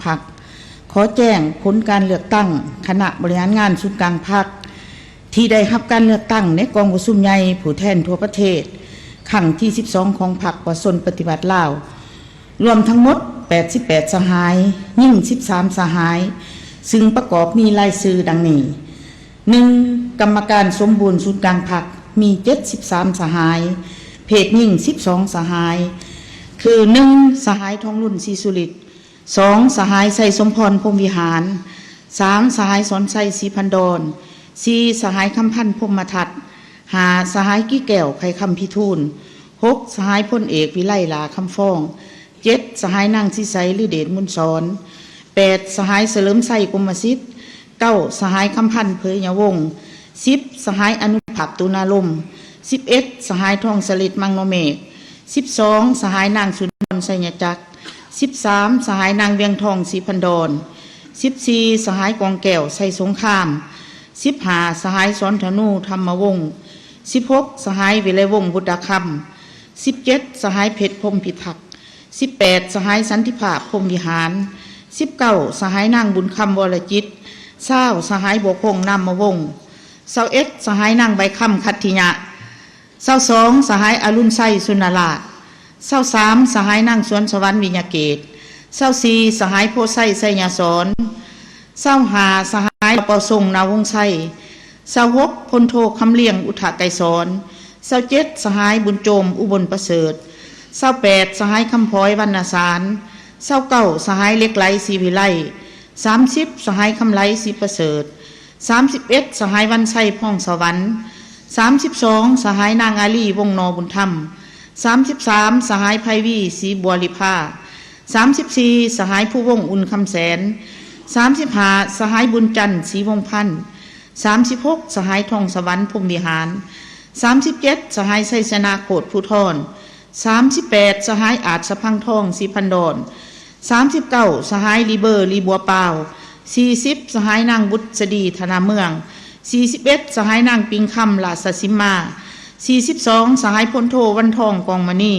ພັກ. ຂໍແຈ້ງຜົນການເລືອກຕັ້ງຄະນະບໍລິຫານງານສູນກາງພັກ ທີ່ໄດ້ຮັບການເລືອກຕັ້ງໃນກອງປະຊຸມໃຫຍ່ຜູ້ແທນທົ່ວປະເທດ ຄັ້ງທີສິບສອງ ຂອງພັກປະຊາຊົນປະຕິວັດລາວ ລວມທັງໝົດ ແປດສິບແປດ ສະຫາຍ, ຍິງ ສິບສາມ ສະຫາຍ, ຊຶ່ງປະກອບມີລາຍຊື່ດັ່ງນີ້: ໜຶ່ງ ກຳມະການສົມບູນສູນກາງພັກ ມີ ເຈັດສິບສາມ ສະຫາຍ, ເພດຍິງ ສິບສອງ ສະຫາຍ ຄື ໜຶ່ງ ສະຫາຍ ທອງລຸນ ສີສຸລິດ, ສອງ ສະຫາຍ ໄຊສົມພອນ ພົມວິຫານ, ສາມ ສະຫາຍ ສອນໄຊ ສີພັນດອນ, ສີ່ ສະຫາຍ ຄຳພັນ ພົມມະທັດ, ຫ້າ ສະຫາຍ ກີແກ້ວ ໄຂຄຳພິທູນ, ຫົກ ສະຫາຍ ພົນເອກ ວິໄລ ຫຼ້າຄຳຟອງ, ເຈັດ ສະຫາຍ ນາງ ສີໄສ ລືເດດມູນສອນ, ແປດ ສະຫາຍ ສະເຫຼີມໄຊ ກົມມະສິດ, ເກົ້າ ສະຫາຍ ຄຳພັນ ເຜີຍຍະວົງ, ສິບ ສະຫາຍ ອະນຸພາບ ຕຸນາລົມ, ສິບເອັດ ສະຫາຍ ທອງສະລິດ ມັງໂນເມກ, ສິບສອງ ສະຫາຍ ນາງ ສຸນທອນ ໄຊຍະຈັກ, ສິບສາມ ສະຫາຍ ນາງ ວຽງທອງ ສີພັນດອນ, ສິບສີ່ ສະຫາຍ ກອງແກ້ວ ໄຊສົງຄາມ, ສິບຫ້າ ສະຫາຍ ສອນທະນູ ທຳມະວົງ, ສິບຫົກ ສະຫາຍ ວິໄລວົງ ບຸດດາຄຳ, ສິບເຈັດ ສະຫາຍ ເພັດ ພົມພິທັກ, ສິບແປດ ສະຫາຍ ສັນຕິພາບ ພົມວິຫານ, ສິບເກົ້າ ສະຫາຍ ນາງ ບຸນຄຳ ວໍລະຈິດ, ຊາວ ສະຫາຍ ບົວຄົງ ນາມມະວົງ, ຊາວເອັດ ສະຫາຍ ນາງ ໃບຄຳ ຂັດທິຍະ, ຊາວສອງ ສະຫາຍ ອະລຸນໄຊ ສຸນນະລາດ, ຊາວສາມ ສະຫາຍ ນາງ ສວນສະຫວັນ ວິຍະເກດ, ຊາວສີ່ ສະຫາຍ ໂພໄຊ ໄຊຍະສອນ, ຊາວຫ້າ ສະຫາຍ ເປົາຊົງ ນາວົງໄຊ, ຊາວຫົກ ພົນໂທ ຄຳລຽງ ອຸທະໄກສອນ, ຊາວເຈັດ ສະຫາຍ ບຸນໂຈມ ອຸບົນປະເສີດ, ຊາວແປດ ສະຫາຍ ຄຳພອຍ ວັນນະສານ, ຊາວເກົ້າ ສະຫາຍ ເຫຼັກໄຫຼ ສີວິໄລ, ສາມສິບ ສະຫາຍ ຄຳໄຫຼ ສີປະເສີດ, ສາມສິບເອັດ ສະຫາຍ ວັນໄຊ ພອງສະຫວັນ, ສາມສິບສອງ ສະຫາຍ ນາງ ອາລີ ວົງໜໍບຸນທຳ, ສາມສິບສາມ ສະຫາຍ ໄພວີ ສີບົວລິພາ, ສາມສິບສີ່ ສະຫາຍ ພູວົງ ອຸ່ນຄຳແສນ, ສາມສິບຫ້າ ສະຫາຍ ບຸນຈັນ ສີວົງພັນ, ສາມສິບຫົກ ສະຫາຍ ທອງສະຫວັນ ພົມວິຫານ, ສາມສິບເຈັດ ສະຫາຍ ໄຊຊະນະ ໂຄດພູທອນ, ສາມສິບແປດ ສະຫາຍ ອາດສະພັງທອງ ສີພັນດອນ, ສາມສິບເກົ້າ ສະຫາຍ ລີເບີ ລີບົວປາວ, ສີ່ສິບ ສະຫາຍ ນາງ ບຸດສະດີ ທະນາເມືອງ, ສີ່ສິບເອັດ ສະຫາຍ ນາງ ປິງຄຳ ລາຊະສິມມາ, ສີ່ສິບສອງ ສະຫາຍ ພົນໂທ ວັນທອງ ກອງມະນີ,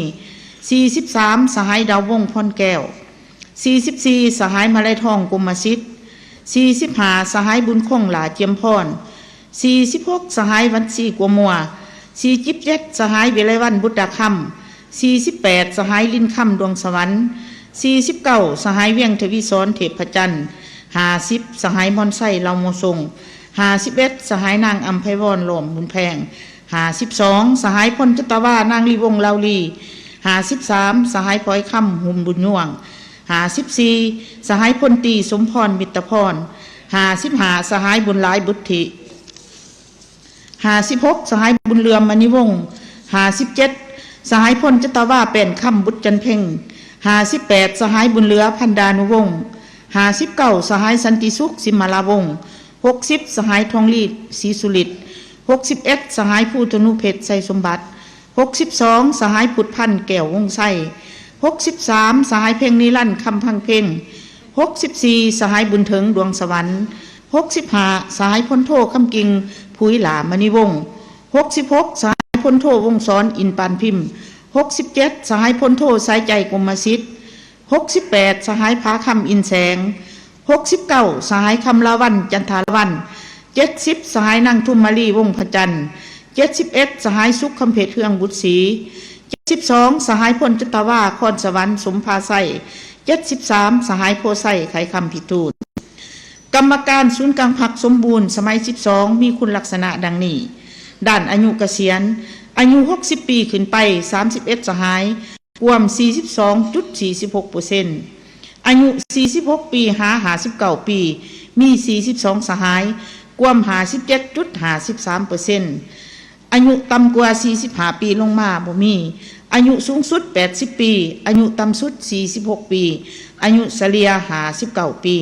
ສີ່ສິບສາມ ສະຫາຍ ດາວວົງ ພອນແກ້ວ, ສີ່ສິບສີ່ ສະຫາຍ ມະໄລທອງ ກົມມະສິດ, ສີ່ສິບຫ້າ ສະຫາຍ ບຸນຄົງ ຫຼ້າຈຽມພອນ, ສີ່ສິບຫົກ ສະຫາຍ ວັນຊີ ກົວມົວ, ສີ່ສິບເຈັດ ສະຫາຍ ວິໄລວັນ ບຸດດາຄຳ, ສີ່ສິບແປດ ສະຫາຍ ລິນຄຳ ດວງສະຫວັນ, ສີ່ສິບເກົ້າ ສະຫາຍ ວຽງທະວີສອນ ເທບພະຈັນ, ຫ້າສິບ ສະຫາຍ ມອນໄຊ ເຫຼົ່າໂມຊົງ, ຫ້າສິບເອັດ ສະຫາຍ ນາງ ອຳໄພວອນ ຫຼ້ອມບຸນແພງ, ຫ້າສິບສອງ ສະຫາຍ ພົນຈັດຕະວາ ນາງ ລີວົງ ລາວລີ, ຫ້າສິບສາມ ສະຫາຍ ພອຍຄຳ ຫຸມບຸນຍວງ, ຫ້າສິບສີ່ ສະຫາຍ ພົນຕີ ສົມພອນ ມິດຕະພອນ, ຫ້າສິບຫ້າ ສະຫາຍ ບຸນຫຼາຍ ບຸດທິ, ຫ້າສິບຫົກ ສະຫາຍ ບຸນເຫຼືອມ ມະນີວົງ, ຫ້າສິບເຈັດ ສະຫາຍ ພົນຈັດຕະວາ ແປ້ນຄຳ ບຸດຈັນເພັງ, ຫ້າສິບແປດ ສະຫາຍ ບຸນເຫຼືອ ພັນດານຸວົງ, ຫ້າສິບເກົ້າ ສະຫາຍ ສັນຕິສຸກ ສິມມະລາວົງ, ຫົກສິບ ສະຫາຍ ທອງລີ ສີສຸລິດ, ຫົກສິບເອັດ ສະຫາຍ ພູທະນູເພັດ ໄຊສົມບັດ, ຫົກສິບສອງ ສະຫາຍ ພຸດພັນ ແກ້ວວົງໄຊ, ຫົກສິບສາມ ສະຫາຍ ເພັງນິລັນ ຄຳພັງເພັງ, ຫົກສິບສີ່ ສະຫາຍ ບຸນເຖິງ ດວງສະຫວັນ, ຫົກສິບຫ້າ ສະຫາຍ ພົນໂທ ຄຳກິ່ງ ຜຸຍຫຼ້າ ມະນີວົງ, ຫົກສິບຫົກ ສະຫາຍ ພົນໂທ ວົງສອນ ອິນປານພິມ, ຫົກສິບເຈັດ ສະຫາຍ ພົນໂທ ສາຍໃຈ ກົມມະສິດ, ຫົກສິບແປດ ສະຫາຍ ຜາຄຳ ອິນແສງ, ຫົກສິບເກົ້າ ສະຫາຍ ຄຳລາວັນ ຈັນທາລາວັນ, ເຈັດສິບ ສະຫາຍ ນາງ ທຸມມາລີ ວົງພະຈັນ, ເຈັດສິບເອັດ ສະຫາຍ ສຸກຄຳເພັດ ເຮືອງບຸດສີ, ເຈັດສິບສອງ ສະຫາຍ ພົນຈັດຕະວາ ຄອນສະຫວັນ ສົມພາໄຊ, ເຈັດສິບສາມ ສະຫາຍ ໂພໄຊ ໄຂຄຳພິທູນ. ກຳມະການສູນກາງພັກສົມບູນສະໄໝສິບສອງ ມີຄຸນລັກສະນະດັ່ງນີ້: ດ້ານອາຍຸກະສຽນ, ອາຍຸຫົກສິບປີຂຶ້ນໄປ ສາມສິບເອັດ ສະຫາຍ, ກວມ ສີ່ສິບສອງຈຸດສີ່ສິບຫົກເປີເຊັນ, ອາຍຸ ສີ່ສິບຫົກປີ ຫາ ຫ້າສິບເກົ້າປີ ມີ ສີ່ສິບສອງ ສະຫາຍ, ກວມ ຫ້າສິບເຈັດຈຸດຫ້າສິບສາມເປີເຊັນ, ອາຍຸຕ່ຳກວ່າ ສີ່ສິບຫ້າປີ ລົງມາ ບໍ່ມີ, ອາຍຸສູງສຸດ ແປດສິບປີ, ອາຍຸຕ່ຳສຸດ ສີ່ສິບຫົກປີ, ອາຍຸສະເລ່ຍ ຫ້າສິບເກົ້າປີ.